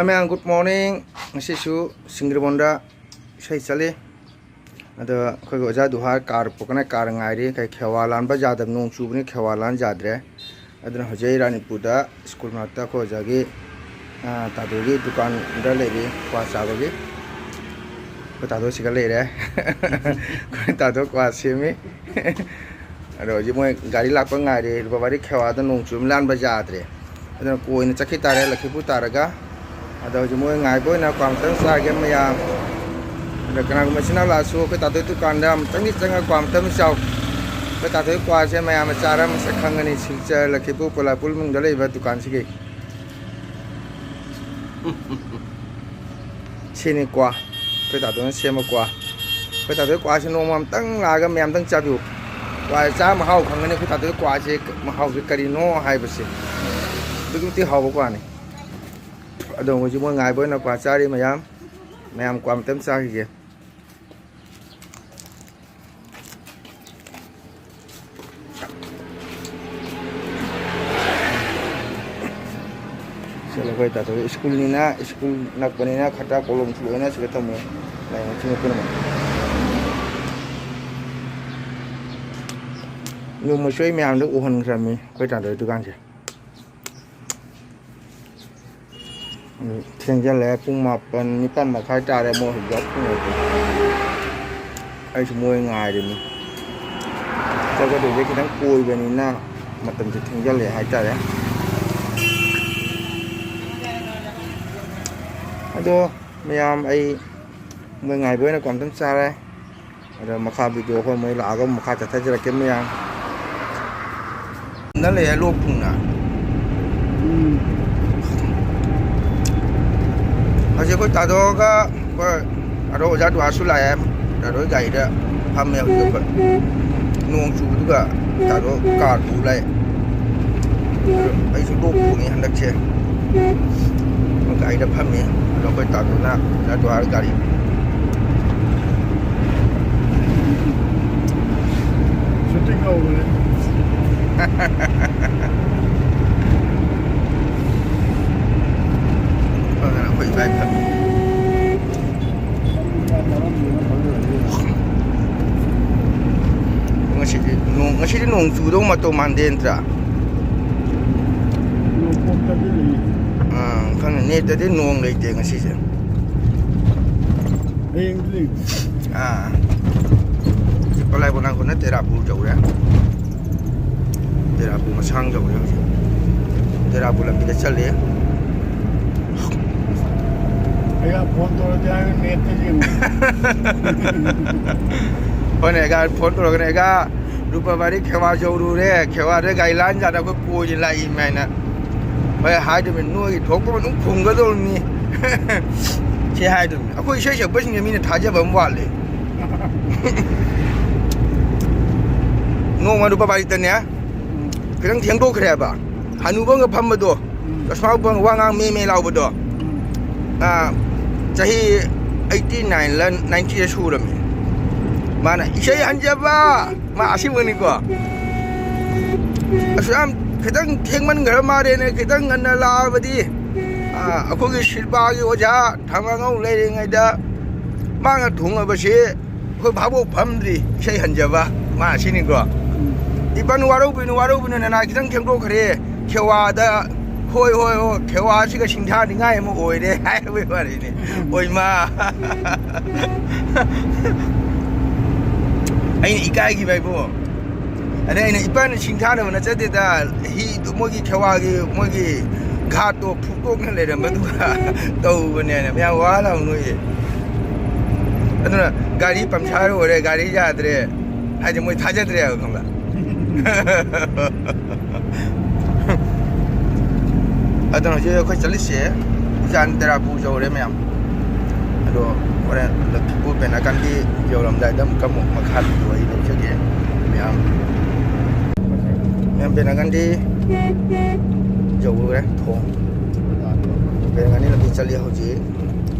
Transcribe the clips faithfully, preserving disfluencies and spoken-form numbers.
ꯃꯌꯥꯝ, good morning. ꯉꯁꯤꯁꯨ ꯁꯤꯡꯒ꯭ꯔꯕꯣꯟꯗ ꯏꯁꯩ ꯆꯠꯂꯤ꯫ ꯑꯗꯣ ꯑꯩꯈꯣꯏꯒꯤ ꯑꯣꯖꯥ ꯗꯨꯍꯥꯔ ꯀꯥꯔ ꯄꯨꯔꯛꯀꯅꯤ, ꯀꯥꯔ ꯉꯥꯏꯔꯤ꯫ ꯀꯩ ꯈꯦꯋꯥ ꯂꯥꯟꯕ ꯌꯥꯗꯕ, ꯅꯣꯡ ꯆꯨꯕꯅꯤ, ꯈꯦꯋꯥ ꯂꯥꯟ ꯌꯥꯗ꯭ꯔꯦ꯫ ꯑꯗꯨꯅ ꯍꯧꯖꯤꯛ ꯑꯩ ꯔꯥꯅꯤꯄꯨꯔꯗ ꯁ꯭ꯀꯨꯜ ꯃꯅꯥꯛꯇ ꯑꯩꯈꯣꯏ ꯑꯣꯖꯥꯒꯤ, ꯑ, ꯇꯥꯗꯣꯒꯤ ꯗꯨꯀꯥꯟꯗ ꯂꯩꯔꯤ, ꯀ꯭ꯋꯥ ꯆꯥꯕꯒꯤ꯫ ꯑꯩꯈꯣꯏ ꯇꯥꯗꯣ ꯁꯤꯒ ꯂꯩꯔꯦ꯫ ꯑꯩꯈꯣꯏ ꯇꯥꯗꯣ ꯀ꯭ꯋꯥ ꯁꯦꯝꯃꯤ꯫ ꯑꯗꯣ ꯍꯧꯖꯤꯛ ꯃꯣꯏ ꯒꯥꯔꯤ ꯂꯥꯛꯄ ꯉꯥꯏꯔꯦ꯫ ꯂꯨꯄꯥ ꯋꯥꯔꯤ ꯈꯦꯋꯥꯗ ꯅꯣꯡ ꯆꯨꯕ ꯂꯥꯟꯕ ꯌꯥꯗ꯭ꯔꯦ꯫ ꯑꯗꯨꯅ ꯀꯣꯏꯅ ꯆꯠꯈꯤ ꯇꯥꯔꯦ ꯂꯛꯈꯤꯄꯨꯔ ꯇꯥꯔꯒ꯫ ꯑꯗꯣ ꯍꯧꯖꯤꯛ ꯃꯣꯏ ꯉꯥꯏꯕ ꯑꯣꯏꯅ ꯀ꯭ꯋꯥ ꯑꯃꯇꯪ ꯆꯥꯒꯦ ꯃꯌꯥꯝ꯫ ꯑꯗꯣ ꯀꯅꯥꯒꯨꯝꯕ ꯏꯆꯤꯟ ꯏꯅꯥꯎ ꯂꯥꯛꯑꯁꯨ ꯑꯩꯈꯣꯏ ꯇꯥꯇꯣꯏ ꯗꯨꯀꯥꯟꯗ ꯑꯃꯨꯛꯇꯪꯗꯤ ꯆꯪꯉꯒ ꯀ꯭ꯋꯥ ꯑꯃꯇꯪ ꯆꯥꯎ꯫ ꯑꯩꯈꯣꯏ ꯇꯥꯇꯣꯏ ꯀ꯭ꯋꯥꯁꯦ ꯃꯌꯥꯝꯅ ꯆꯥꯔ ꯃꯁꯛ ꯈꯪꯒꯅꯤ, ꯁꯤꯜꯆꯔ, ꯂꯛꯈꯤꯄꯨꯔ, ꯄꯣꯂꯥꯄꯨꯔ ꯃꯅꯨꯡꯗ ꯂꯩꯕ ꯗꯨꯀꯥꯟꯁꯤꯒꯤ꯫ ꯁꯤꯅꯤ ꯀ꯭ꯋꯥ꯫ ꯑꯩꯈꯣꯏ ꯇꯥꯇꯣꯅ ꯁꯦꯝꯕ ꯀ꯭ꯋꯥ꯫ ꯑꯩꯈꯣꯏ ꯇꯥꯇꯣꯒꯤ ꯀ꯭ꯋꯥꯁꯦ ꯅꯣꯡꯃ ꯑꯝꯇꯪ ꯂꯥꯛꯑꯒ ꯃꯌꯥꯝꯗꯪ ꯆꯥꯕꯤꯌꯨ꯫ ꯀ꯭ꯋꯥꯁꯦ ꯆꯥꯔ ꯃꯍꯥꯎ ꯈꯪꯒꯅꯤ ꯑꯩꯈꯣꯏ ꯇꯥꯇꯣꯒꯤ ꯀ꯭ꯋꯥꯁꯦ ꯃꯍꯥꯎꯁꯦ ꯀꯔꯤꯅꯣ ꯍꯥꯏꯕꯁꯦ꯫ ꯑꯗꯨꯛꯀꯤ ꯃꯇꯤꯛ ꯍꯥꯎꯕ ꯀ꯭ꯋꯥꯅꯤ꯫ ꯑꯗꯣ ꯍꯧꯖꯤꯛ ꯃꯣꯏ ꯉꯥꯏꯕ ꯑꯣꯏꯅ ꯀ꯭ꯋꯥ ꯆꯥꯔꯤ ꯃꯌꯥꯝ꯫ ꯃꯌꯥꯝ ꯀ꯭ꯋꯥ ꯑꯝꯇꯪ ꯆꯥꯈꯤꯒꯦ꯫ ꯁꯤꯗ ꯑꯩꯈꯣꯏ ꯇꯥꯇꯣꯒꯤ ꯁ꯭ꯀꯨꯜꯅꯤꯅ, ꯁ꯭ꯀꯨꯜ ꯅꯛꯄꯅꯤꯅ ꯈꯠꯇ ꯀꯣꯂꯣꯝꯁꯨ ꯂꯣꯏꯅ ꯁꯤꯗ ꯊꯝꯃꯦ꯫ ꯂꯥꯏꯔꯤꯛꯁꯤꯡ ꯄꯨꯝꯅꯃꯛ꯫ ꯅꯣꯡꯃꯁꯨ ꯑꯩ ꯃꯌꯥꯝꯗ ꯎꯍꯟꯈ꯭ꯔꯕꯅꯤ ꯑꯩꯈꯣꯏ ꯇꯥꯇꯣꯒꯤ ꯗꯨꯀꯥꯟꯁꯦ꯫ ꯊꯦꯡꯖꯤꯜꯂꯛꯑꯦ꯫ ꯄꯨꯡ ꯃꯥꯄꯟ, ꯅꯤꯄꯥꯟ ꯃꯈꯥꯏ ꯇꯥꯔꯦ ꯃꯣꯏ ꯍꯧꯖꯤꯛ ꯄꯨꯡ ꯃꯥꯄꯟ꯫ ꯑꯩꯁꯨ ꯃꯣꯏ ꯉꯥꯏꯔꯤꯅꯤ꯫ ꯆꯠꯀꯗꯣꯏꯁꯦ ꯈꯤꯇꯪ ꯀꯣꯏꯕꯅꯤꯅ ꯃꯇꯝꯁꯦ ꯊꯦꯡꯖꯤꯜꯂꯛꯑꯦ ꯍꯥꯏꯇꯥꯔꯦ꯫ ꯑꯗꯣ ꯃꯌꯥꯝ, ꯑꯩ ꯃꯣꯏ ꯉꯥꯏꯕ ꯑꯣꯏꯅ ꯀꯣꯝꯇꯪ ꯆꯥꯔꯦ꯫ ꯑꯗꯣ ꯃꯈꯥ ꯚꯤꯗꯤꯑꯣ ꯑꯩꯈꯣꯏ ꯃꯣꯏ ꯂꯥꯛꯑꯒ ꯑꯃꯨꯛ ꯃꯈꯥ ꯆꯠꯊꯖꯔꯛꯀꯦ ꯃꯌꯥꯝ꯫ ꯅ ꯂꯩꯌꯦ ꯂꯣꯛ ꯊꯨꯡꯅ꯫ ꯎꯝ꯫ ꯍꯧꯖꯤꯛ ꯑꯩꯈꯣꯏ ꯇꯥꯗꯣꯒ ꯑꯩꯈꯣꯏ ꯑꯗꯣ ꯑꯣꯖꯥ ꯗꯨꯋꯥꯁꯨ ꯂꯥꯛꯑꯦ꯫ ꯇꯥꯗꯣꯒꯤ ꯒꯥꯔꯤꯗ ꯐꯝꯃꯦ ꯍꯧꯖꯤꯛ ꯑꯩꯈꯣꯏ꯫ ꯅꯣꯡ ꯆꯨꯕꯗꯨꯒ ꯇꯥꯗꯣ ꯀꯥꯔ ꯄꯨ ꯂꯥꯛꯑꯦ꯫ ꯑꯩꯁꯨ ꯂꯣꯛ ꯊꯨꯡꯉꯤ ꯍꯟꯗꯛꯁꯦ꯫ ꯒꯥꯔꯤꯗ ꯐꯝꯃꯤ꯫ ꯑꯗꯣ ꯑꯩꯈꯣꯏ ꯇꯥꯗꯣꯅ ꯑꯣꯖꯥ ꯗꯨꯋꯥꯔ ꯒꯥꯔꯤ꯫ ꯁꯨꯇꯤꯡ ꯍꯧꯔꯦ꯫ ꯁꯤꯗꯤ ꯅꯣꯡ, ꯉꯁꯤꯗꯤ ꯅꯣꯡ ꯆꯨꯗꯧ ꯃꯇꯧ ꯃꯥꯟꯗꯦ ꯅꯠꯇ꯭ꯔꯥ? ꯅꯣꯡꯄꯣꯛꯇꯗꯤ ꯂꯩ꯫ ꯑꯥ, ꯈꯪꯗꯦ, ꯅꯦꯠꯇꯗꯤ ꯅꯣꯡ ꯂꯩꯇꯦ ꯉꯁꯤꯁꯦ꯫ ꯍꯌꯦꯡꯗꯤ ꯂꯩ꯫ ꯑꯥ, ꯄꯂꯥꯏ ꯕꯣꯅꯥꯡ ꯈꯨꯅ ꯇꯦꯔꯥꯄꯨꯔ ꯌꯧꯔꯦ꯫ ꯇꯦꯔꯥꯄꯨꯔ ꯃꯁꯥꯡ ꯌꯧꯔꯦ ꯍꯧꯖꯤꯛ꯫ ꯇꯦꯔꯥꯄꯨꯔ ꯂꯝꯕꯤꯗ ꯆꯠꯂꯤ꯫ ꯑꯩꯒ ꯐꯣꯟ ꯇꯧꯔꯗꯤ ꯍꯥꯏꯕ ꯅꯦꯠꯇ ꯌꯦꯡꯉꯨ꯫ ꯍꯣꯏꯅꯦ, ꯑꯩꯒ ꯐꯣꯟ ꯇꯧꯔꯒꯅꯦ, ꯑꯩꯒ ꯔꯨꯄꯥꯕꯥꯔꯤ ꯈꯦꯋꯥ ꯌꯧꯔꯨꯔꯦ, ꯈꯦꯋꯥꯗ ꯒꯥꯔꯤ ꯂꯥꯟ ꯖꯥꯠꯅ ꯑꯩꯈꯣꯏ ꯀꯣꯏꯁꯦ ꯂꯥꯛꯏ ꯃꯥꯏꯅ꯫ ꯍꯣꯏ, ꯍꯥꯏꯗꯕꯅꯤ, ꯅꯣꯏꯒꯤ ꯊꯣꯛꯄ ꯑꯗꯨꯝ ꯈꯨꯝꯒꯗꯧꯔꯤꯅꯤ꯫ ꯁꯤ ꯍꯥꯏꯗꯕꯅꯤ꯫ ꯑꯩꯈꯣꯏ ꯏꯁꯩ ꯁꯛꯄꯁꯤꯡꯁꯦ ꯃꯤꯅ ꯊꯥꯖꯕ ꯑꯃ ꯋꯥꯠꯂꯦ꯫ ꯅꯣꯡꯃ ꯔꯨꯄꯥꯕꯥꯔꯤꯗꯅꯦ, ꯈꯤꯇꯪ ꯊꯦꯡꯗꯣꯛꯈ꯭ꯔꯦꯕ꯫ ꯍꯅꯨꯕ ꯑꯃꯒ ꯐꯝꯕꯗꯣ, ꯆꯁꯃꯥ ꯎꯞꯄ ꯋꯥ ꯉꯥꯡ ꯃꯦ ꯃꯦ ꯂꯥꯎꯕꯗꯣ, ꯑꯥ, ꯆꯍꯤ ꯑꯩꯠꯇꯤ ꯅꯥꯏꯟꯂ ꯅꯥꯏꯟꯇꯤꯔ ꯁꯨꯔꯝꯃꯤ꯫ ꯃꯥꯅ ꯏꯁꯩ ꯍꯟꯖꯕ, ꯃꯥ ꯑꯁꯤꯕꯅꯤꯀꯣ꯫ ꯑꯁꯨꯛ ꯌꯥꯝ ꯈꯤꯇꯪ ꯊꯦꯡꯃꯟꯈ꯭ꯔ ꯃꯥꯜꯂꯦꯅ ꯈꯤꯇꯪ ꯉꯟꯅ ꯂꯥꯛꯑꯕꯗꯤ, ꯑꯥ, ꯑꯩꯈꯣꯏꯒꯤ ꯁꯤꯜꯄꯥꯒꯤ ꯑꯣꯖꯥ ꯊꯥꯡꯃꯉꯧ ꯂꯩꯔꯤꯉꯩꯗ ꯃꯥꯅ ꯊꯨꯡꯉꯕꯁꯤ ꯑꯩꯈꯣꯏ ꯚꯥꯕꯣꯛ ꯐꯝꯗ꯭ꯔꯤ, ꯏꯁꯩ ꯍꯟꯖꯕ ꯃꯥ ꯑꯁꯤꯅꯤꯀꯣ꯫ ꯏꯕꯟ ꯋꯥꯔꯧꯕꯤꯅꯨ, ꯋꯥꯔꯧꯕꯤꯅꯨ, ꯅꯅꯥ ꯈꯤꯇꯪ ꯊꯦꯡꯗꯣꯛꯈ꯭ꯔꯦ꯫ ꯈꯦꯋꯥꯗ ꯍꯣꯏ, ꯍꯣꯏ, ꯍꯣꯏ, ꯈꯦꯋꯥꯁꯤꯒ ꯁꯤꯡꯊꯥꯅꯤꯡꯉꯥꯏ ꯑꯃ ꯑꯣꯏꯔꯦ ꯍꯥꯏꯕꯒꯤ ꯋꯥꯔꯤꯅꯤ꯫ ꯑꯣꯏꯃꯥ꯫ ꯑꯩꯅ ꯏꯀꯥꯏꯈꯤꯕ ꯏꯕꯨꯡꯉꯣ꯫ ꯑꯗꯩ ꯑꯩꯅ ꯏꯄꯥꯅ ꯁꯤꯡꯊꯥꯅꯕ ꯅꯠꯆꯗꯦꯗ, ꯍꯤꯗꯨ ꯃꯣꯏꯒꯤ ꯈꯦꯋꯥꯒꯤ ꯃꯣꯏꯒꯤ ꯘꯥꯠꯇꯣ ꯐꯨꯛꯇꯣꯛꯅ ꯂꯩꯔꯝꯕꯗꯨꯒ ꯇꯧꯕꯅꯦꯅ ꯃꯌꯥꯝ ꯋꯥ ꯂꯥꯎ ꯅꯣꯛꯏ꯫ ꯑꯗꯨꯅ ꯒꯥꯔꯤ ꯄꯝꯆꯔ ꯑꯣꯏꯔꯦ, ꯒꯥꯔꯤ ꯌꯥꯗ꯭ꯔꯦ ꯍꯥꯏꯗꯤ ꯃꯣꯏ ꯊꯥꯖꯗ꯭ꯔꯦꯕ, ꯈꯪꯕ꯭ꯔꯥ? ꯑꯗꯨꯅ ꯍꯧꯖꯤꯛ ꯑꯩꯈꯣꯏ ꯆꯠꯂꯤꯁꯦ ꯎꯖꯥꯟ ꯇꯦꯔꯥꯄꯨ ꯌꯧꯔꯦ ꯃꯌꯥꯝ꯫ ꯑꯗꯣ ꯍꯣꯔꯦꯟ ꯂꯛꯈꯤꯄꯨꯔ ꯄꯦꯅꯥꯀꯥꯟꯗꯤ ꯌꯧꯔꯝꯗꯥꯏꯗ ꯑꯃꯨꯛꯀ ꯑꯃꯨꯛ ꯃꯈꯥ ꯚꯤꯗꯤꯑꯣ ꯑꯩ ꯂꯧꯖꯒꯦ ꯃꯌꯥꯝ꯫ ꯃꯌꯥꯝ ꯄꯦꯅꯥꯀꯥꯟꯗꯤ ꯌꯧꯔꯦ ꯊꯣꯡ꯫ ꯄꯦꯅꯥꯀꯥꯟꯗꯤ ꯂꯝꯕꯤ ꯆꯠꯂꯤ ꯍꯧꯖꯤꯛ꯫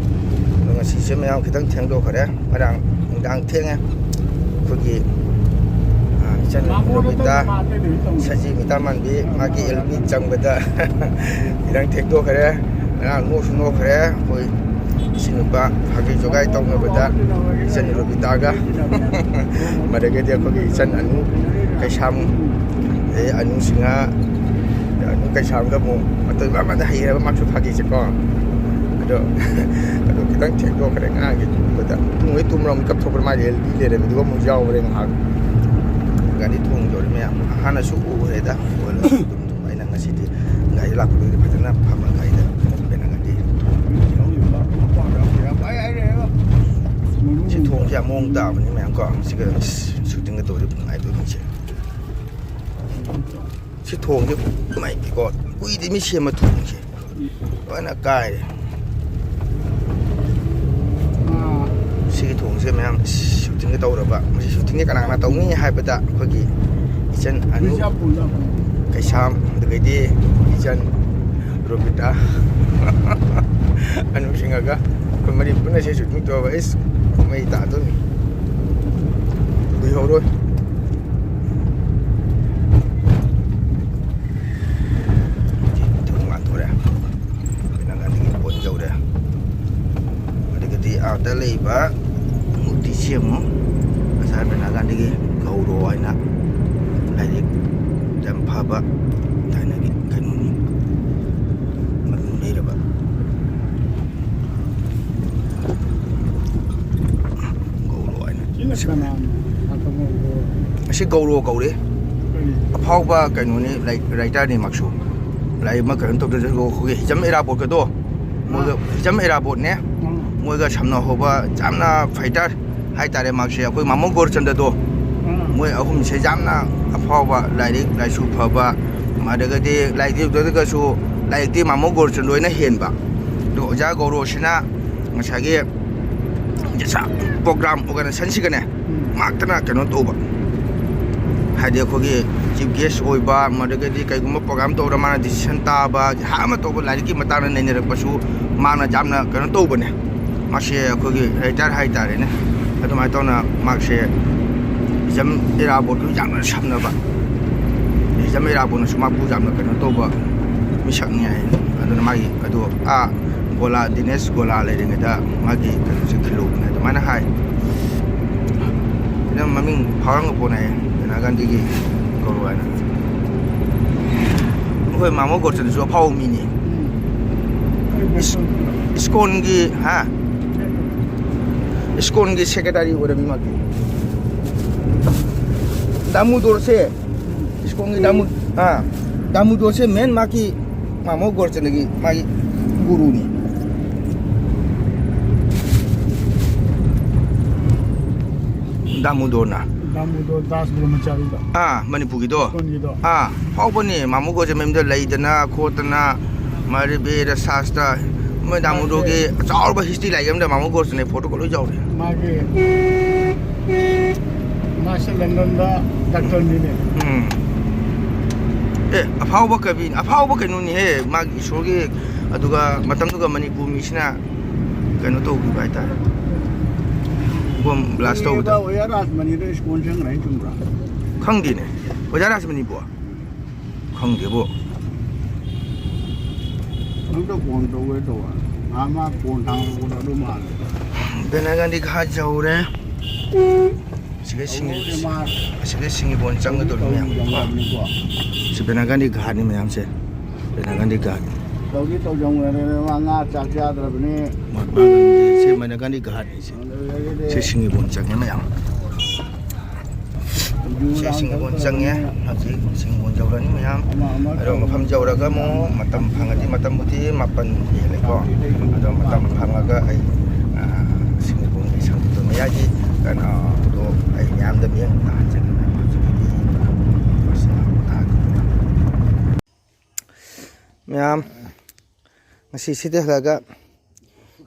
ꯑꯗꯣ ꯉꯁꯤꯁꯦ ꯃꯌꯥꯝ ꯈꯤꯇꯪ ꯊꯦꯡꯗꯣꯛꯈ꯭ꯔꯦ꯫ ꯉꯔꯥꯡ ꯅꯨꯡꯗꯥꯡ ꯊꯦꯡꯉꯦ꯫ ꯑꯩꯈꯣꯏꯒꯤ, ꯑ, ꯏꯆꯟ ꯔꯣꯕꯤꯇꯥ, ꯁꯖꯤ ꯃꯤꯇꯥꯃꯥꯟꯕꯤ, ꯃꯥꯒꯤ ꯑꯦꯜ ꯄꯤ ꯆꯪꯕꯗ ꯈꯤꯇꯪ ꯊꯦꯡꯗꯣꯛꯈ꯭ꯔꯦ꯫ ꯉꯔꯥꯡ ꯅꯣꯛꯁꯨ ꯅꯣꯛꯈ꯭ꯔꯦ꯫ ꯑꯩꯈꯣꯏ ꯏꯆꯤꯟ ꯅꯨꯄꯥ ꯐꯥꯒꯤ ꯖꯣꯒꯥꯏ ꯇꯧꯅꯕꯗ ꯏꯆꯟ ꯔꯣꯕꯤꯇꯥꯒ ꯑꯗꯒꯤꯗꯤ ꯑꯩꯈꯣꯏꯒꯤ ꯏꯆꯟ ꯑꯅꯨ ꯀꯩꯁꯥꯝ, ꯑꯗꯩ ꯑꯅꯨ ꯁꯤꯡꯍ, ꯑꯅꯨ ꯀꯩꯁꯥꯝꯒ ꯑꯃꯨꯛ ꯑꯇꯣꯏꯕ ꯑꯃꯗ ꯍꯩꯈ꯭ꯔꯕ ꯃꯥꯁꯨ ꯐꯥꯒꯤꯁꯦꯀꯣ꯫ ꯑꯗꯣ ꯑꯗꯣ ꯈꯤꯇꯪ ꯊꯦꯡꯗꯣꯛꯈ꯭ꯔꯦ ꯑꯉꯥꯡꯒꯤ ꯇꯨꯝꯕꯗ꯫ ꯇꯨꯝꯉꯩ ꯇꯨꯝꯕ꯭ꯔ ꯑꯃꯨꯛ ꯀꯞꯊꯣꯛꯄ꯭ꯔ ꯃꯥ ꯔꯦꯜꯗꯤ ꯂꯩꯔꯝꯃꯤꯗꯨꯒ ꯑꯃꯨꯛ ꯌꯥꯎꯈ꯭ꯔꯦ ꯉꯥꯏꯍꯥꯛ꯫ ꯒꯥꯔꯤ ꯊꯣꯡꯗꯧꯔꯤ ꯃꯌꯥꯝ ꯍꯥꯟꯅꯁꯨ ꯎꯈ꯭ꯔꯦꯗ꯫ ꯑꯣꯏꯔꯁꯨ ꯑꯗꯨꯝ ꯑꯗꯨꯝ ꯑꯩꯅ ꯉꯁꯤꯗꯤ ꯒꯥꯔꯤ ꯂꯥꯛꯄꯗꯨꯗꯤ ꯐꯖꯅ ꯐꯝꯃ ꯒꯥꯔꯤꯗ ꯐꯝꯃꯦꯅ ꯉꯥꯏꯗꯤ꯫ ꯁꯤ ꯊꯣꯡꯁꯦ ꯌꯥꯝ ꯃꯑꯣꯡ ꯇꯥꯕꯅꯤ ꯃꯌꯥꯝ ꯀꯣ꯫ ꯁꯤꯒ ꯁꯨꯇꯤꯡꯒ ꯇꯧꯔꯗꯤ ꯅꯨꯡꯉꯥꯏꯗꯣꯏꯅꯤ ꯁꯦ꯫ ꯁꯤ ꯊꯣꯡꯁꯦ ꯃꯩꯗꯤꯀꯣ ꯀꯨꯏꯗꯤ ꯃꯤ ꯁꯦꯝꯕ ꯊꯣꯡꯁꯦ꯫ ꯂꯣꯏꯅ ꯀꯥꯏꯔꯦ꯫ ꯁꯤꯒꯤ ꯊꯣꯡꯁꯦ ꯃꯌꯥꯝ ꯁꯨꯇꯤꯡꯒ ꯇꯧꯔꯕ꯫ ꯃꯁꯤ ꯁꯨꯇꯤꯡꯁꯦ ꯀꯅꯥ ꯀꯅꯥ ꯇꯧꯅꯤ ꯍꯥꯏꯕꯗ ꯑꯩꯈꯣꯏꯒꯤ ꯏꯆꯟ ꯑꯅꯨ ꯀꯩꯁꯥꯝ, ꯑꯗꯨꯗꯒꯤꯗꯤ ꯏꯆꯟ ꯔꯣꯕꯤꯇꯥ, ꯑꯅꯨ ꯁꯤꯡꯍꯒ ꯑꯩꯈꯣꯏ ꯃꯔꯤ ꯄꯨꯟꯅ ꯁꯤ ꯁꯨꯇꯤꯡ ꯇꯧꯔꯕ꯫ ꯏꯁ ꯃꯩ ꯇꯥꯗꯣꯏꯅꯤ꯫ ꯀꯨꯏꯍꯧꯔꯣꯏ꯫ ꯊꯣꯡ ꯂꯥꯟꯊꯣꯔꯛꯑꯦ꯫ ꯕꯤꯅꯥꯒꯥꯟꯗꯤꯒꯤ ꯄꯣꯠ ꯌꯧꯔꯦ꯫ ꯑꯗꯒꯤꯗꯤ ꯑꯥꯗ ꯂꯩꯕ ꯃꯨꯔꯇꯤꯁꯤ ꯑꯃꯨꯛ ꯉꯁꯥꯏ ꯕꯤꯅꯥꯒꯥꯟꯗꯤꯒꯤ ꯒꯧꯔꯣ ꯍꯥꯏꯅ ꯂꯥꯏꯔꯤꯛ ꯌꯥꯝ ꯐꯕ ꯊꯥꯏꯅꯒꯤ ꯀꯩꯅꯣꯅꯤ꯫ ꯃꯃꯤꯡ ꯂꯩꯔꯕ ꯒꯧꯔꯣ ꯍꯥꯏꯅ꯫ ꯁꯤꯅ ꯀꯅꯥꯅꯣ? ꯑꯇꯣꯞꯄ ꯒꯧꯔꯣ? ꯑꯁꯤ ꯒꯧꯔꯣ ꯀꯧꯔꯦ꯫ ꯀꯔꯤ? ꯑꯐꯥꯎꯕ ꯀꯩꯅꯣꯅꯤ, ꯂꯥꯏꯔꯤꯛ ꯔꯥꯏꯇꯔꯅꯤ ꯃꯥꯁꯨ꯫ ꯂꯥꯏꯔꯤꯛ ꯑꯃ ꯀꯩꯅꯣ ꯇꯧꯗ꯭ꯔꯁꯨ ꯑꯩꯈꯣꯏꯒꯤ ꯍꯤꯖꯝ ꯏꯔꯥꯕꯣꯠꯀꯗꯣ, ꯃꯣꯏꯒ ꯑꯥ꯫ ꯍꯤꯖꯝ ꯏꯔꯥꯕꯣꯠꯅꯦ꯫ ꯑꯥ꯫ ꯃꯣꯏꯒ ꯁꯝꯅꯍꯧꯕ ꯌꯥꯝꯅ ꯐꯥꯏꯇꯔ ꯍꯥꯏꯇꯥꯔꯦ ꯃꯥꯁꯦ, ꯑꯩꯈꯣꯏ ꯃꯥꯃꯣ ꯒꯣꯔꯆꯟꯗ꯭ꯔꯗꯣ꯫ ꯑꯥ꯫ ꯃꯣꯏ ꯑꯍꯨꯝꯁꯦ ꯌꯥꯝꯅ ꯑꯐꯥꯎꯕ, ꯂꯥꯏꯔꯤꯛ ꯂꯥꯏꯁꯨ ꯐꯕ, ꯑꯗꯒꯤꯗꯤ ꯂꯥꯏꯔꯤꯛꯇꯒꯁꯨ ꯂꯥꯏꯔꯤꯛꯇꯤ ꯃꯥꯃꯣ ꯒꯣꯔꯆꯟꯗ꯭ꯔ ꯍꯣꯏꯅ ꯍꯦꯟꯕ꯫ ꯑꯗꯣ ꯑꯣꯖꯥ ꯒꯧꯔꯣꯁꯤꯅ ꯉꯁꯥꯏꯒꯤ ꯄ꯭ꯔꯣꯒ꯭ꯔꯥꯝ ꯑꯣꯔꯒꯅꯥꯏꯖꯦꯁꯟꯁꯤꯒꯅꯦ ꯎꯝ꯫ ꯉꯥꯛꯇꯅ ꯀꯩꯅꯣ ꯇꯧꯕ, ꯍꯥꯏꯗꯤ ꯑꯩꯈꯣꯏꯒꯤ ꯆꯤꯐ ꯒꯦꯁ ꯑꯣꯏꯕ, ꯃꯗꯨꯗꯒꯤꯗꯤ ꯀꯩꯒꯨꯝꯕ ꯄ꯭ꯔꯣꯒ꯭ꯔꯥꯝ ꯇꯧꯔ ꯃꯥꯅ ꯗꯤꯁꯤꯖꯟ ꯇꯥꯕ, ꯍꯥ ꯑꯃ ꯇꯧꯕ, ꯂꯥꯏꯔꯤꯛꯀꯤ ꯃꯇꯥꯡꯗ ꯅꯩꯅꯔꯛꯄꯁꯨ ꯃꯥꯅ ꯌꯥꯝꯅ ꯀꯩꯅꯣ ꯇꯧꯕꯅꯦ꯫ ꯃꯥꯁꯦ ꯑꯩꯈꯣꯏꯒꯤ ꯔꯥꯏꯇꯔ ꯍꯥꯏꯇꯥꯔꯦꯅꯦ꯫ ꯑꯗꯨꯃꯥꯏꯅ ꯇꯧꯅ ꯃꯥꯁꯦ ꯍꯤꯖꯝ ꯏꯔꯥꯕꯣꯠꯀ ꯌꯥꯝꯅ ꯁꯝꯅꯕ, ꯍꯤꯖꯝ ꯏꯔꯥꯕꯣꯠꯅꯁꯨ ꯃꯥꯕꯨ ꯌꯥꯝꯅ ꯀꯩꯅꯣ ꯇꯧꯕ ꯃꯤꯁꯛꯅꯤ ꯍꯥꯏ꯫ ꯑꯗꯨꯅ ꯃꯥꯒꯤ ꯑꯗꯨ ꯑꯥ ꯒꯣꯂꯥ, ꯗꯤꯅꯦꯁ ꯒꯣꯂꯥ ꯂꯩꯔꯤꯉꯩꯗ ꯃꯥꯒꯤ ꯀꯩꯅꯣꯁꯦ ꯈꯤꯜꯂꯨꯕꯅꯦ ꯑꯗꯨꯃꯥꯏꯅ ꯍꯥꯏ꯫ ꯌꯥꯝ ꯃꯃꯤꯡ ꯐꯥꯎꯔꯝꯒ ꯄꯣꯠꯅꯦ ꯍꯥꯏꯌꯦ, ꯀꯩꯅꯣ, ꯒꯥꯟꯙꯤꯒꯤ ꯒꯨꯔꯨ ꯍꯥꯏꯅ꯫ ꯑꯩꯈꯣꯏ ꯃꯥꯃꯣ ꯒꯣꯔꯆꯟꯗꯨꯁꯨ ꯑꯐꯥꯎꯕ ꯃꯤꯅꯤ꯫ ꯏꯁꯀꯣꯟꯒꯤ, ꯍꯥ? ꯏꯁꯀꯣꯟꯒꯤ ꯁꯦꯀ꯭ꯔꯦꯇꯥꯔꯤ ꯑꯣꯏꯔꯝꯃꯤ ꯃꯥꯗꯤ꯫ ꯗꯥꯃꯨꯗꯣꯔꯁꯦ, ꯏꯁꯀꯣꯟꯒꯤ ꯗꯥꯃꯨ-, ꯑꯥ, ꯗꯥꯃꯨꯗꯣꯔꯁꯦ ꯃꯦꯟ ꯃꯥꯒꯤ ꯃꯥꯃꯣ ꯒꯣꯔꯆꯟꯗꯒꯤ ꯃꯥꯒꯤ ꯒꯨꯔꯨꯅꯤ꯫ ꯗꯥꯃꯨꯗꯣꯔꯅ꯫ ꯗꯥꯃꯨꯗꯣꯔ ꯗꯥꯁ ꯕ꯭ꯔꯍꯃꯆꯥꯔꯤꯗꯣ꯫ ꯑꯥ, ꯃꯅꯤꯄꯨꯔꯒꯤꯗꯣ꯫ ꯏꯁꯀꯣꯟꯒꯤꯗꯣ꯫ ꯑꯥ, ꯐꯥꯎꯕꯅꯦ ꯃꯥꯃꯣ ꯒꯣꯔꯆꯟꯗ ꯃꯌꯨꯝꯗ ꯂꯩꯗꯅ ꯈꯣꯠꯇꯅ, ꯃꯥ ꯔꯤꯕꯦꯗ ꯁꯥꯁꯇ꯭ꯔ, ꯃꯣꯏ ꯗꯥꯃꯨꯗꯣꯔꯒꯤ ꯑꯆꯧꯕ ꯍꯤꯁꯇ꯭ꯔꯤ ꯂꯥꯏꯔꯤꯛ ꯑꯃꯗ ꯃꯥꯃꯣ ꯒꯣꯔꯆꯟꯗ ꯐꯣꯇꯣ ꯂꯣꯏ ꯌꯥꯎꯔꯤ꯫ ꯃꯥꯒꯤ, ꯃꯥꯁꯦ ꯂꯟꯗꯟꯗ ꯗꯥꯛꯇꯔꯅꯤꯅꯦ꯫ ꯎꯝ꯫ ꯑꯦ, ꯑꯐꯥꯎꯕ ꯀꯕꯤꯅꯤ, ꯑꯐꯥꯎꯕ ꯀꯩꯅꯣꯅꯤꯍꯦ, ꯃꯥꯒꯤ ꯏꯁꯣꯔꯒꯤ, ꯑꯗꯨꯒ ꯃꯇꯝꯗꯨꯒ ꯃꯅꯤꯄꯨꯔ ꯃꯤꯁꯤꯅ ꯀꯩꯅꯣ ꯇꯧꯈꯤꯕ ꯍꯥꯏꯇꯥꯔꯦ, ꯕꯣꯝ ꯕ꯭ꯂꯥꯁ ꯇꯧꯕꯗ꯫ ꯑꯣꯖꯥ ꯔꯥꯖꯃꯅꯤꯗ ꯏꯁꯀꯣꯟ ꯁꯦꯝꯈ꯭ꯔꯦ ꯍꯥꯏꯅ ꯆꯨꯝꯕ꯭ꯔꯥ? ꯈꯪꯗꯦꯅꯦ, ꯑꯣꯖꯥ ꯔꯥꯖꯃꯅꯤꯕꯨ ꯈꯪꯗꯦꯕꯣ꯫ ꯅꯪꯗ ꯐꯣꯟ ꯇꯧꯒꯦ ꯇꯧꯕ, ꯅꯍꯥꯟ ꯃꯥ ꯐꯣꯟ ꯊꯥꯡꯒꯠꯂꯛꯄꯗꯣ ꯑꯗꯨ ꯃꯥꯜꯂꯦ꯫ ꯕꯦꯅꯥꯒꯥꯟꯗꯤ ꯘꯥꯠ ꯌꯧꯔꯦ꯫ ꯑꯁꯤꯒ ꯁꯤꯡ-, ꯑꯁꯤꯒ ꯁꯤꯡꯒꯤꯕꯣꯟ ꯆꯪꯒꯗꯧꯔꯤ ꯃꯌꯥꯝ꯫ ꯁꯤ ꯕꯦꯅꯥꯒꯥꯟꯗꯤ ꯘꯥꯠꯅꯤ ꯃꯌꯥꯝꯁꯦ꯫ ꯕꯦꯅꯥꯒꯥꯟꯗꯤ ꯘꯥꯠ꯫ ꯇꯧꯗꯤ ꯇꯧꯖꯧꯅꯔꯦ, ꯃꯥ ꯉꯥ ꯆꯥꯛ ꯆꯥꯗ꯭ꯔꯕꯅꯤ꯫ ꯃꯍꯥꯠꯃꯥ ꯒꯥꯟꯙꯤ, ꯁꯤ ꯕꯦꯅꯥꯒꯥꯟꯗꯤ ꯘꯥꯠꯅꯤ ꯁꯤ꯫ ꯑꯗꯨꯗꯒꯤꯗꯤ ꯁꯤ ꯁꯤꯡꯒꯤꯕꯣꯟ ꯆꯪꯉꯦ ꯃꯌꯥꯝ꯫ ꯁꯤ ꯁꯤꯡꯒꯤꯕꯣꯟ ꯆꯪꯉꯦ꯫ ꯍꯧꯖꯤꯛ ꯁꯤꯡꯒꯤꯕꯣꯟ ꯌꯧꯔꯅꯤ ꯃꯌꯥꯝ꯫ ꯑꯗꯣ ꯃꯐꯝ ꯌꯧꯔꯒ ꯑꯃꯨꯛ ꯃꯇꯝ ꯐꯪꯉꯗꯤ, ꯃꯇꯝꯕꯨꯗꯤ ꯃꯥꯄꯟ ꯍꯦꯜꯂꯦꯀꯣ꯫ ꯑꯗꯣ ꯃꯇꯝ ꯐꯪꯉꯒ ꯑꯩ, ꯑ, ꯁꯤꯡꯒꯤꯕꯣꯟꯒꯤ ꯁꯪꯗꯨ ꯃꯌꯥꯏꯒꯤ ꯀꯩꯅꯣꯗꯣ ꯑꯩ ꯃꯌꯥꯝꯗ ꯃꯤꯠꯌꯦꯡ ꯇꯥꯍꯟꯖꯒꯦ꯫ ꯃꯌꯥꯝ, ꯉꯁꯤ ꯁꯤꯗ ꯍꯜꯂꯛꯑꯒ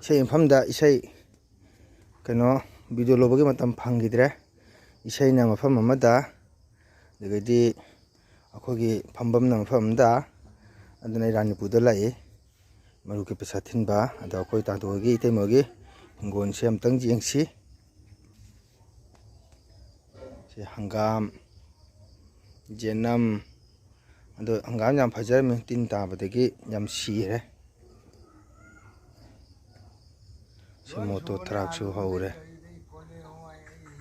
ꯏꯁꯩ ꯃꯐꯝꯗ ꯏꯁꯩ, ꯀꯩꯅꯣ, ꯚꯤꯗꯤꯑꯣ ꯂꯧꯕꯒꯤ ꯃꯇꯝ ꯐꯪꯈꯤꯗ꯭ꯔꯦ꯫ ꯏꯁꯩꯅ ꯃꯐꯝ ꯑꯃꯗ, ꯑꯗꯒꯤꯗꯤ ꯑꯩꯈꯣꯏꯒꯤ ꯐꯝꯐꯝꯅ ꯃꯐꯝ ꯑꯃꯗ, ꯑꯗꯨꯅ ꯑꯩ ꯔꯥꯅꯤꯄꯨꯔꯗ ꯂꯥꯛꯏ꯫ ꯃꯔꯨꯞꯀꯤ ꯄꯩꯁꯥ ꯊꯤꯟꯕ꯫ ꯑꯗꯣ ꯑꯩꯈꯣꯏ ꯇꯥꯗꯣꯒꯤ, ꯏꯇꯩꯃꯒꯤ ꯍꯤꯡꯒꯣꯜꯁꯦ ꯑꯝꯇꯪ ꯌꯦꯡꯁꯤ꯫ ꯁꯤ ꯍꯪꯒꯥꯝ, ꯌꯦꯅꯝ, ꯑꯗꯣ ꯍꯪꯒꯥꯝ ꯌꯥꯝ ꯐꯖꯔꯝꯃꯤ, ꯇꯤꯟ ꯇꯥꯕꯗꯒꯤ ꯌꯥꯝ ꯁꯤꯔꯦ꯫ ꯁꯤ ꯃꯣꯇꯣꯔ ꯊꯔꯥꯛꯁꯨ ꯍꯧꯔꯦ꯫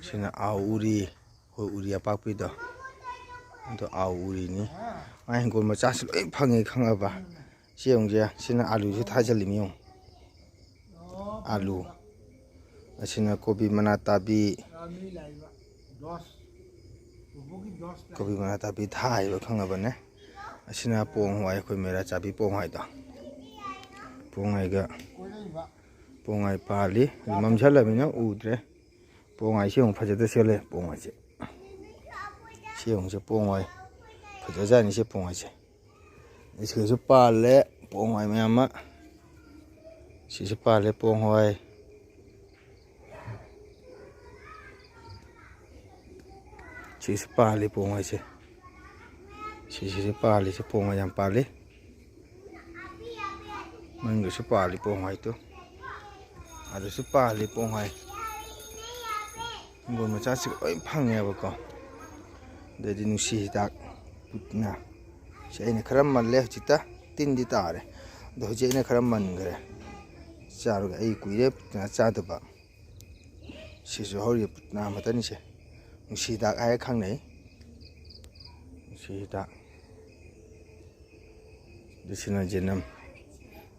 ꯁꯤꯅ ꯑꯥꯎ ꯎꯔꯤ, ꯑꯩꯈꯣꯏ ꯎꯔꯤ ꯑꯄꯥꯛꯄꯤꯗꯣ, ꯑꯗꯣ ꯑꯥꯎ ꯎꯔꯤꯅꯤ꯫ ꯃꯥ ꯍꯤꯡꯒꯣꯜ ꯃꯆꯥꯁꯤ ꯂꯣꯏ ꯐꯪꯉꯦ, ꯈꯪꯉꯕ? ꯁꯤ ꯌꯦꯡꯉꯨꯁꯦ, ꯁꯤꯅ ꯑꯥꯂꯨꯁꯨ ꯊꯥꯖꯤꯜꯂꯤꯃꯤ, ꯌꯦꯡꯉꯨ꯫ ꯑꯥꯂꯨ꯫ ꯑꯁꯤꯅ ꯀꯣꯕꯤ ꯃꯅꯥ ꯇꯥꯕꯤ꯫ ꯀꯣꯕꯤ ꯃꯅꯥ ꯇꯥꯕꯤ ꯊꯥꯏꯕ, ꯈꯪꯉꯕꯅꯦ꯫ ꯑꯁꯤꯅ ꯄꯣꯡ ꯍꯋꯥꯏ, ꯑꯩꯈꯣꯏ ꯃꯦꯔꯥ ꯆꯥꯕꯤ ꯄꯣꯡ ꯍꯋꯥꯏꯗꯣ꯫ ꯄꯣꯡ ꯍꯋꯥꯏꯒ, ꯄꯣꯡ ꯍꯋꯥꯏ ꯄꯥꯜꯂꯤ꯫ ꯃꯝꯁꯤꯜꯂꯕꯅꯤꯅ ꯎꯗ꯭ꯔꯦ꯫ ꯄꯣꯡ ꯍꯋꯥꯏꯁꯤ ꯑꯃꯨꯛ ꯐꯖꯗ ꯁꯦꯠꯂꯦ, ꯄꯣꯡ ꯍꯋꯥꯏꯁꯦ꯫ ꯁꯤ ꯑꯃꯨꯛꯁꯦ ꯄꯣꯡ ꯍꯋꯥꯏ꯫ ꯐꯖꯖꯥꯠꯅꯤ ꯁꯤ ꯄꯣꯡ ꯍꯋꯥꯏꯁꯦ꯫ ꯁꯤꯗꯁꯨ ꯄꯥꯜꯂꯦ ꯄꯣꯡ ꯍꯋꯥꯏ ꯃꯌꯥꯝ ꯑꯃ꯫ ꯁꯤꯁꯨ ꯄꯥꯜꯂꯦ ꯄꯣꯡ ꯍꯋꯥꯏ꯫ ꯁꯤꯁꯨ ꯄꯥꯜꯂꯤ ꯄꯣꯡ ꯍꯋꯥꯏꯁꯦ꯫ ꯁꯤꯁꯤꯁꯨ ꯄꯥꯜꯂꯤꯁꯦ, ꯄꯣꯡ ꯍꯋꯥꯏ ꯌꯥꯝ ꯄꯥꯜꯂꯤ꯫ ꯃꯅꯨꯡꯗꯁꯨ ꯄꯥꯜꯂꯤ ꯄꯣꯡ ꯍꯋꯥꯏꯗꯣ꯫ ꯑꯗꯨꯁꯨ ꯄꯥꯜꯂꯤ ꯄꯣꯡ ꯍꯋꯥꯏ꯫ ꯍꯤꯡꯒꯣꯜ ꯃꯆꯥꯁꯤꯒ ꯂꯣꯏ ꯐꯪꯉꯦꯕꯀꯣ꯫ ꯑꯗꯩꯗꯤ ꯅꯨꯡꯁꯤ ꯍꯤꯗꯥꯛ ꯄꯨꯠꯅ꯫ ꯁꯤ ꯑꯩꯅ ꯈꯔ ꯃꯜꯂꯦ ꯍꯧꯖꯤꯛꯇ꯫ ꯇꯤꯟꯗꯤ ꯇꯥꯔꯦ꯫ ꯑꯗꯣ ꯍꯧꯖꯤꯛ ꯑꯩꯅ ꯈꯔ ꯃꯟꯈ꯭ꯔꯦ꯫ ꯆꯥꯔꯒ ꯑꯩ ꯀꯨꯏꯔꯦ ꯄꯨꯠꯅ ꯆꯥꯗꯕ꯫ ꯁꯤꯁꯨ ꯍꯧꯔꯤꯕ ꯄꯨꯠꯅ ꯑꯃꯠꯇꯅꯤꯁꯦ꯫ ꯅꯨꯡꯁꯤ ꯍꯤꯗꯥꯛ ꯍꯥꯏꯔ ꯈꯪꯅꯩ꯫ ꯅꯨꯡꯁꯤ ꯍꯤꯗꯥꯛ꯫ ꯑꯗꯨ ꯁꯤꯅ ꯖꯦꯅꯝ꯫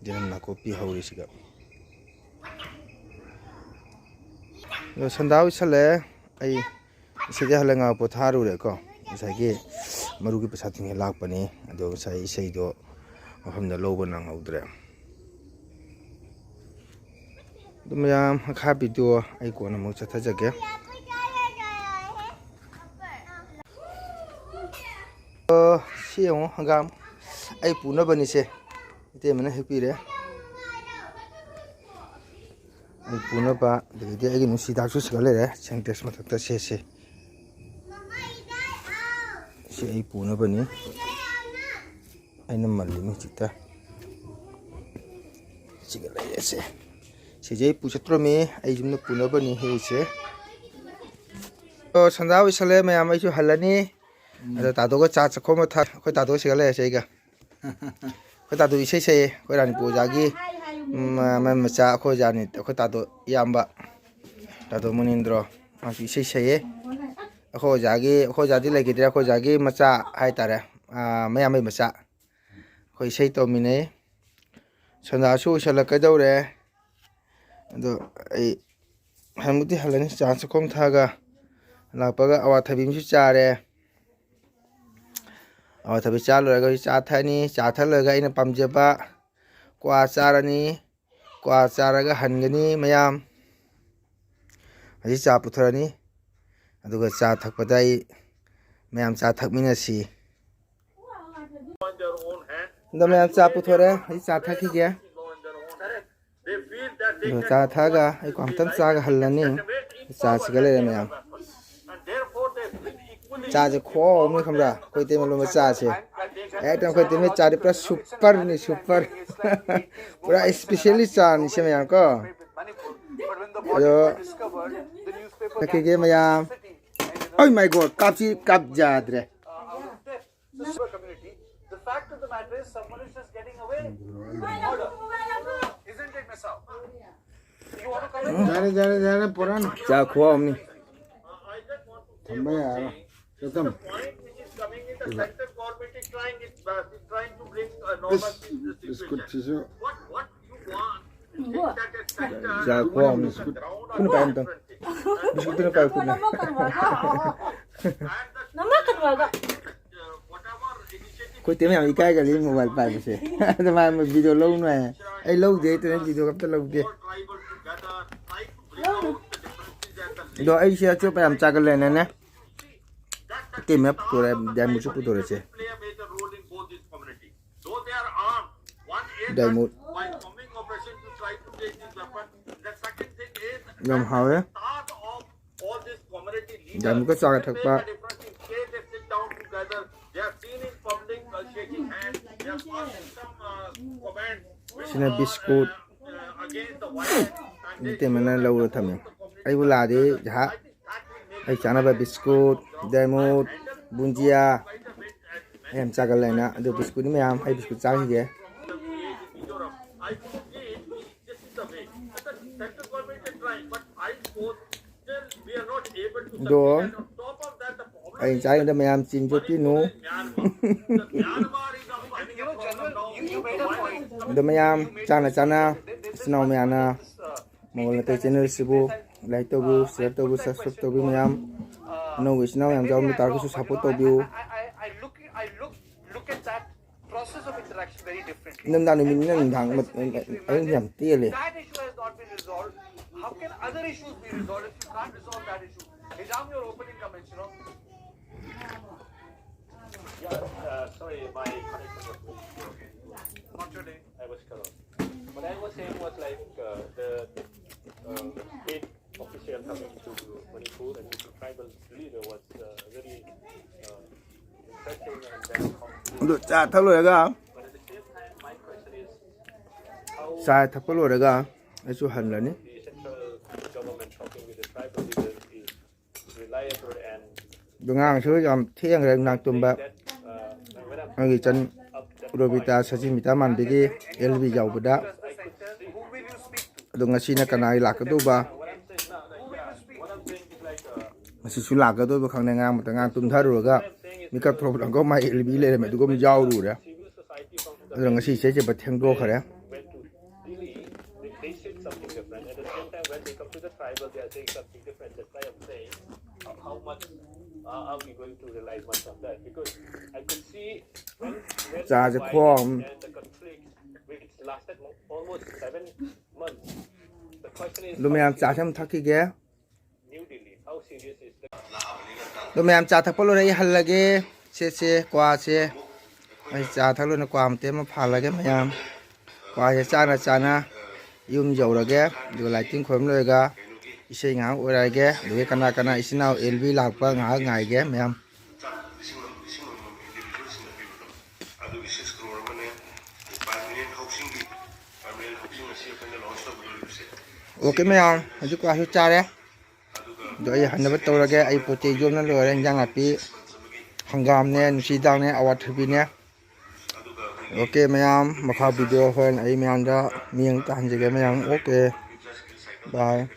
ꯖꯦꯅꯝ ꯅꯥꯀꯨꯞꯄꯤ ꯍꯧꯔꯤꯁꯤꯒ꯫ ꯑꯗꯣ ꯁꯟꯗꯥ ꯑꯣꯏꯁꯜꯂꯛꯑꯦ꯫ ꯑꯩ ꯉꯁꯤꯗꯤ ꯍꯜꯂꯛ ꯉꯥꯏꯍꯥꯛ ꯄꯣꯊꯥꯔꯨꯔꯦꯀꯣ꯫ ꯉꯁꯥꯏꯒꯤ ꯃꯔꯨꯒꯤ ꯄꯩꯁꯥ ꯇꯤꯡꯉꯦ ꯂꯥꯛꯄꯅꯤ꯫ ꯑꯗꯣ ꯉꯁꯥꯏ ꯏꯁꯩꯗꯣ ꯃꯐꯝꯗ ꯂꯧꯕ ꯅꯪꯍꯧꯗ꯭ꯔꯦ꯫ ꯑꯗꯨ ꯃꯌꯥꯝ ꯃꯈꯥ ꯚꯤꯗꯤꯑꯣ ꯑꯩ ꯀꯣꯟꯅ ꯑꯃꯨꯛ ꯆꯠꯊꯖꯒꯦ꯫ ꯑꯣ, ꯁꯤ ꯌꯦꯡꯉꯣ ꯍꯪꯒꯥꯝ꯫ ꯑꯩ ꯄꯨꯅꯕꯅꯤꯁꯦ꯫ ꯏꯇꯩꯃꯅ ꯍꯦꯛꯄꯤꯔꯦ꯫ ꯑꯩ ꯄꯨꯅꯕ, ꯑꯗꯒꯤꯗꯤ ꯑꯩꯒꯤ ꯅꯨꯡꯁꯤ ꯍꯤꯗꯥꯛꯁꯨ ꯁꯤꯒ ꯂꯩꯔꯦ ꯁꯦꯟꯇꯦꯛꯁ ꯃꯊꯛꯇ꯫ ꯁꯦ, ꯁꯦ꯫ ꯁꯤ ꯑꯩ ꯄꯨꯅꯕꯅꯤ꯫ ꯑꯩꯅ ꯃꯜꯂꯤꯅꯤ ꯍꯧꯖꯤꯛꯇ꯫ ꯁꯤꯒ ꯂꯩꯔꯦꯁꯦ꯫ ꯁꯤꯁꯦ ꯑꯩ ꯄꯨ ꯆꯠꯇ꯭ꯔꯣꯃꯤ꯫ ꯑꯩ ꯌꯨꯝꯗ ꯄꯨꯅꯕꯅꯤ ꯍꯦꯛꯏꯁꯦ꯫ ꯑꯣ, ꯁꯟꯗꯥ ꯑꯣꯏꯁꯜꯂꯦ ꯃꯌꯥꯝ, ꯑꯩꯁꯨ ꯍꯜꯂꯅꯤ꯫ ꯑꯗꯣ ꯇꯥꯗꯣꯒ ꯆꯥ ꯆꯥꯛꯈꯣꯝ ꯑꯃ ꯊꯥ-, ꯑꯩꯈꯣꯏ ꯇꯥꯗꯣ ꯁꯤꯒ ꯂꯩꯔꯁꯦ ꯑꯩꯒ꯫ ꯑꯩꯈꯣꯏ ꯇꯥꯗꯣ ꯏꯁꯩ ꯁꯛꯑꯦ, ꯑꯩꯈꯣꯏ ꯔꯥꯅꯤꯄꯨꯔ ꯑꯣꯖꯥꯒꯤ, ꯎꯝ, ꯃ-, ꯃ-, ꯃꯆꯥ, ꯑꯩꯈꯣꯏ ꯑꯣꯖꯥꯅꯤ, ꯑꯩꯈꯣꯏ ꯇꯥꯗꯣ ꯏꯌꯥꯝꯕ, ꯇꯥꯗꯣ ꯃꯨꯅꯤꯟꯗ꯭ꯔꯣ꯫ ꯃꯥꯁꯨ ꯏꯁꯩ ꯁꯛꯑꯦ꯫ ꯑꯩꯈꯣꯏ ꯑꯣꯖꯥꯒꯤ, ꯑꯩꯈꯣꯏ ꯑꯣꯖꯥꯗꯤ ꯂꯩꯈꯤꯗ꯭ꯔꯦ, ꯑꯩꯈꯣꯏ ꯑꯣꯖꯥꯒꯤ ꯃꯆꯥ ꯍꯥꯏꯇꯥꯔꯦ, ꯑꯥ, ꯃꯌꯥꯝꯕꯩ ꯃꯆꯥ꯫ ꯑꯩꯈꯣꯏ ꯏꯁꯩ ꯇꯧꯃꯤꯟꯅꯩ꯫ ꯁꯟꯗꯥꯁꯨ ꯑꯣꯏꯁꯜꯂꯛꯀꯗꯧꯔꯦ꯫ ꯑꯗꯣ ꯑꯩ ꯍꯟꯕꯨꯗꯤ ꯍꯜꯂꯅꯤ, ꯆꯥ ꯆꯥꯛꯈꯣꯝ ꯊꯛꯑꯒ ꯂꯥꯛꯄꯒ ꯑꯋꯥꯊꯕꯤ ꯑꯃꯁꯨ ꯆꯥꯔꯦ꯫ ꯑꯋꯥꯊꯕꯤ ꯆꯥ ꯂꯣꯏꯔꯒ ꯍꯧꯖꯤꯛ ꯆꯥ ꯊꯛꯑꯅꯤ꯫ ꯆꯥ ꯊꯛ ꯂꯣꯏꯔꯒ ꯑꯩꯅ ꯄꯥꯝꯖꯕ ꯀ꯭ꯋꯥ ꯆꯥꯔꯅꯤ꯫ ꯀ꯭ꯋꯥ ꯆꯥꯔꯒ ꯍꯟꯒꯅꯤ ꯃꯌꯥꯝ꯫ ꯍꯧꯖꯤꯛ ꯆꯥ ꯄꯨꯊꯣꯔꯛꯑꯅꯤ꯫ ꯑꯗꯨꯒ ꯆꯥ ꯊꯛꯄꯗ ꯑꯩ ꯃꯌꯥꯝ ꯆꯥ ꯊꯛꯃꯤꯟꯅꯁꯤ꯫ ꯑꯗꯣ ꯃꯌꯥꯝ ꯆꯥ ꯄꯨꯊꯣꯔꯛꯑꯦ꯫ ꯑꯩ ꯆꯥ ꯊꯛꯈꯤꯒꯦ꯫ ꯑꯗꯣ ꯆꯥ ꯊꯛꯑꯒ ꯑꯩ ꯀ꯭ꯋꯥ ꯑꯝꯇꯪ ꯆꯥꯒ ꯍꯜꯂꯅꯤ꯫ ꯆꯥꯁꯤꯒ ꯂꯩꯔꯦ ꯃꯌꯥꯝ꯫ ꯆꯥꯁꯦ ꯈꯨꯍꯥꯎ ꯑꯃꯅꯤ ꯈꯪꯕ꯭ꯔꯥ? ꯑꯩꯈꯣꯏ ꯏꯇꯩꯃ ꯂꯣꯟꯕ ꯆꯥꯁꯦ꯫ ꯍꯦꯛꯇ ꯑꯩꯈꯣꯏ ꯏꯇꯩꯃ ꯆꯥꯗꯤ ꯄꯨꯔꯥ superꯅꯤ, super꯫ ꯄꯨꯔꯥ specially ꯆꯥꯅꯤ ꯁꯤ ꯃꯌꯥꯝ ꯀꯣ꯫ ꯑꯗꯣ ꯊꯛꯈꯤꯒꯦ ꯃꯌꯥꯝ꯫ Oh my God, ꯀꯥꯞꯁꯤ ꯀꯥꯞ ꯌꯥꯗ꯭ꯔꯦ꯫ The fact of the matter is, someone is just getting away. Isn't it, Miss Howe? You want to comment? ꯌꯥꯔꯦ, ꯌꯥꯔꯦ, ꯌꯥꯔꯦ, ꯄꯨꯔꯥ ꯆꯥ ꯈꯨꯍꯥꯎ ꯑꯃꯅꯤ꯫ ꯊꯝꯕ ꯌꯥꯔꯣꯏ꯫ ꯆꯠꯇꯝ꯫ ꯏꯁ, ꯕꯤꯁꯀꯨꯠꯁꯤꯁꯨ꯫ ꯆꯥ ꯈꯨꯍꯥꯎ ꯑꯃꯅꯤ꯫ ꯕꯤꯁꯀꯨꯠ ꯈꯨꯟꯅ ꯄꯥꯏ ꯑꯝꯇꯪ꯫ ꯕꯤꯁꯀꯨꯠ ꯈꯨꯟꯅ ꯄꯥꯏ, ꯈꯨꯟꯅ꯫ ꯑꯩꯈꯣꯏ ꯇꯦꯝ ꯌꯥꯝ ꯏꯀꯥꯏꯒꯜꯂꯤ mobile ꯄꯥꯏꯕꯁꯦ꯫ ꯑꯗ ꯃꯥ video ꯂꯧꯅꯨ ꯍꯥꯏ꯫ ꯑꯩ ꯂꯧꯗꯦ, ꯑꯩ ꯇꯦꯝ video ꯑꯝꯇ ꯂꯧꯗꯦ꯫ ꯑꯗꯣ ꯑꯩꯁꯦ ꯑꯆꯣꯞꯄ ꯌꯥꯝ ꯆꯥꯒꯜꯂꯦꯅꯅꯦ꯫ ꯇꯦꯝ ꯌꯥꯝ ꯄꯨꯊꯣꯔꯛꯑꯦ, diamondꯁꯨ ꯄꯨꯊꯣꯔꯛꯑꯦ꯫ Diamond꯫ ꯌꯥꯝ ꯍꯥꯎꯋꯦ꯫ Diamondꯒ ꯆꯥꯒ ꯊꯛꯄ꯫ ꯁꯤꯅ ꯕꯤꯁꯀꯨꯠ꯫ ꯏꯇꯩꯃꯅ ꯂꯧꯔ ꯊꯝꯃꯦ꯫ ꯑꯩꯕꯨ ꯂꯥꯛꯑꯗꯤ ꯖꯍꯥ ꯑꯩ ꯆꯥꯅꯕ ꯕꯤꯁꯀꯨꯠ, diamond, ꯕꯨꯟꯖꯤꯌꯥ꯫ ꯑꯩ ꯌꯥꯝ ꯆꯥꯒꯜꯂꯦꯅ꯫ ꯑꯗꯨ ꯕꯤꯁꯀꯨꯠꯅꯤ ꯃꯌꯥꯝ꯫ ꯑꯩ biscuit ꯆꯥꯈꯤꯒꯦ꯫ This is the way. The central government is trying, but I suppose still we are not ꯑꯗꯣ ꯑꯩ ꯆꯥꯔꯤꯉꯩꯗ ꯃꯌꯥꯝ ꯆꯤꯟ ꯌꯣꯠꯄꯤꯅꯨ꯫ ꯑꯗꯣ ꯃꯌꯥꯝ ꯆꯥꯅ ꯆꯥꯅ ꯏꯆꯤꯟ ꯏꯅꯥꯎ ꯃꯌꯥꯝꯅ ꯃꯉꯣꯟ ꯑꯇꯩ ꯆꯦꯅꯦꯜꯁꯤꯕꯨ ꯂꯥꯏꯛ ꯇꯧꯕꯤꯌꯨ, ꯁꯤꯌꯔ ꯇꯧꯕꯤꯌꯨ, ꯁꯕꯁꯀ꯭ꯔꯥꯏꯕ ꯇꯧꯕꯤꯌꯨ ꯃꯌꯥꯝ꯫ ꯑꯅꯧꯕ ꯏꯆꯤꯟ ꯏꯅꯥꯎ ꯌꯥꯝ ꯌꯥꯎꯔꯝꯕ ꯇꯥꯔꯒꯁꯨ ꯁꯞꯄꯣꯔꯠ ꯇꯧꯕꯤꯌꯨ꯫ Process of interaction very differently. ꯅꯨꯡꯗꯥꯡ ꯅꯨꯃꯤꯠꯅꯤꯅ ꯅꯨꯡꯗꯥꯡ ꯃ-, ꯑꯌꯨꯛ ꯌꯥꯝ ꯇꯦꯜꯂꯦ꯫ That issue has not been resolved. How can other issues be resolved if you can't resolve that issue? Hijam, your opening comments, you know. Yeah, uh, sorry, my connection was very poor. Not your day. I was cut off. What I was saying was like, uh, the, uh, state official coming to Manipur and the tribal leader was, uh, very, uh, interesting and very complicated. ꯑꯗꯨ ꯆꯥ ꯊꯛ ꯂꯣꯏꯔꯒ, But at the same time, my question is, how ꯆꯥ ꯊꯛꯄ ꯂꯣꯏꯔꯒ ꯑꯩꯁꯨ ꯍꯜꯂꯅꯤ꯫ The central government talking with the tribal leaders is reliable and ꯑꯗꯣ ꯉꯔꯥꯡꯁꯨ ꯌꯥꯝ ꯊꯦꯡꯈ꯭ꯔꯦ ꯅꯨꯡꯗꯥꯡ ꯇꯨꯝꯕ꯫ That, uh, when I'm ꯑꯩꯒꯤ ꯏꯆꯟ up that ꯔꯣꯕꯤꯇꯥ point, ꯁꯆꯤꯟ ꯃꯤꯇꯥ ꯃꯥꯟꯕꯤꯒꯤ ꯑꯦꯜ ꯕꯤ ꯌꯥꯎꯕꯗ꯫ I could see ꯑꯗꯣ ꯉꯁꯤꯅ ꯀꯅꯥꯒꯤ ꯂꯥꯛꯀꯗꯧꯕ? What I'm saying now, like, yeah, what I'm saying is like, uh, ꯉꯁꯤꯁꯨ ꯂꯥꯛꯀꯗꯧꯕ ꯈꯪꯗꯦ꯫ ꯉꯔꯥꯡ ꯃꯇꯝ ꯉꯔꯥꯡ ꯇꯨꯝꯊꯔꯨꯔꯒ ꯃꯤꯀꯞ ꯊꯣꯛꯂꯛꯄꯗ ꯃꯥꯏ ꯑꯦꯜ ꯕꯤ ꯂꯩꯔꯝꯃꯦ, ꯑꯗꯨꯒ ꯑꯃꯨꯛ ꯌꯥꯎꯔꯨꯔꯦ꯫ Civil society from the ꯑꯗꯨꯅ ꯉꯁꯤ ꯏꯆꯦ ꯆꯦꯕ ꯊꯦꯡꯗꯣꯛꯈ꯭ꯔꯦ꯫ Delhi, they, they said something different. At the same time, when they come to the tribal, they are saying something different. That's why I'm saying, how, how much, uh, are we going to rely much on that? Because I could see when, when the ꯆꯥꯁꯦ ꯈꯣꯝ꯫ Violence and the conflict, which lasted mo-, almost seven months, the question is, ꯑꯗꯨ ꯃꯌꯥꯝ ꯆꯥꯁꯦ ꯑꯃ ꯊꯛꯈꯤꯒꯦ꯫ New Delhi, how serious is the ꯑꯗꯣ ꯃꯌꯥꯝ ꯆꯥ ꯊꯛꯄ ꯂꯣꯏꯔꯦ, ꯑꯩ ꯍꯜꯂꯒꯦ꯫ ꯁꯦ, ꯁꯦ, ꯀ꯭ꯋꯥꯁꯦ꯫ ꯑꯩ ꯆꯥ ꯊꯛ ꯂꯣꯏꯅ ꯀ꯭ꯋꯥ ꯃꯇꯦꯛ ꯑꯃ ꯐꯥꯜꯂꯒꯦ ꯃꯌꯥꯝ꯫ ꯀ꯭ꯋꯥꯁꯦ ꯆꯥꯅ ꯆꯥꯅ ꯌꯨꯝ ꯌꯧꯔꯒꯦ꯫ ꯑꯗꯨꯒ ꯂꯥꯏꯇꯤꯟ ꯈꯣꯏꯔꯝ ꯂꯣꯏꯔꯒ ꯏꯁꯩ ꯉꯥꯏꯍꯥꯛ ꯑꯣꯏꯔꯛꯑꯒꯦ꯫ ꯑꯗꯨꯒ ꯀꯅꯥ ꯀꯅꯥ ꯏꯆꯤꯟ ꯏꯅꯥꯎ ꯑꯦꯜ ꯕꯤ ꯂꯥꯛꯄ ꯉꯥꯏꯍꯥꯛ ꯉꯥꯏꯒꯦ ꯃꯌꯥꯝ꯫ ꯑꯗꯨꯒꯤ ꯁꯤꯛꯁ ꯀ꯭ꯔꯣꯔ ꯑꯃꯅꯦ, ꯄꯔꯃꯤꯅꯦꯟ ꯍꯥꯎꯁꯤꯡꯒꯤ, ꯄꯔꯃꯤꯅꯦꯟ ꯍꯥꯎꯁꯤꯡ ꯑꯁꯤ ꯑꯩꯈꯣꯏꯅ ꯂꯣꯟꯁ ꯇꯧꯒꯗꯧꯔꯤꯕꯁꯦ꯫ ꯑꯣꯀꯦ ꯃꯌꯥꯝ, ꯍꯧꯖꯤꯛ ꯀ꯭ꯋꯥꯁꯨ ꯆꯥꯔꯦ꯫ ꯑꯗꯣ ꯑꯩ ꯍꯟꯅꯕ ꯇꯧꯔꯒꯦ꯫ ꯑꯩ ꯄꯣꯠ ꯆꯩ ꯌꯣꯝꯅ ꯂꯣꯏꯔꯦ꯫ ꯏꯟꯖꯥꯡ ꯅꯥꯄꯤ, ꯍꯪꯒꯥꯝꯅꯦ, ꯅꯨꯡꯁꯤ ꯍꯤꯗꯥꯛꯅꯦ, ꯑꯋꯥꯊꯕꯤꯅꯦ꯫ ꯑꯣꯀꯦ ꯃꯌꯥꯝ, ꯃꯈꯥ ꯚꯤꯗꯤꯑꯣ ꯍꯣꯔꯦꯟ ꯑꯩ ꯃꯌꯥꯝꯗ ꯃꯤꯠꯌꯦꯡ ꯇꯥꯍꯟꯖꯒꯦ ꯃꯌꯥꯝ꯫ ꯑꯣꯀꯦ, ꯕꯥꯏ꯫